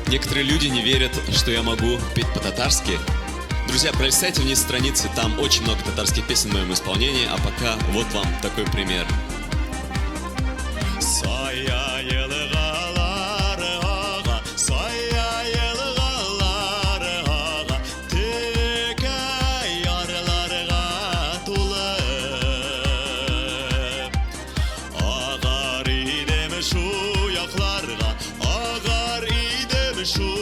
Некоторые люди не верят, что я могу петь по-татарски. Друзья, пролистайте вниз страницы, там очень много татарских песен в моем исполнении, а пока вот вам такой пример. Сая елгалар ага, сая елгалар ага, текә ярларга тулып. Агар идем шу якларга, агар идем шу.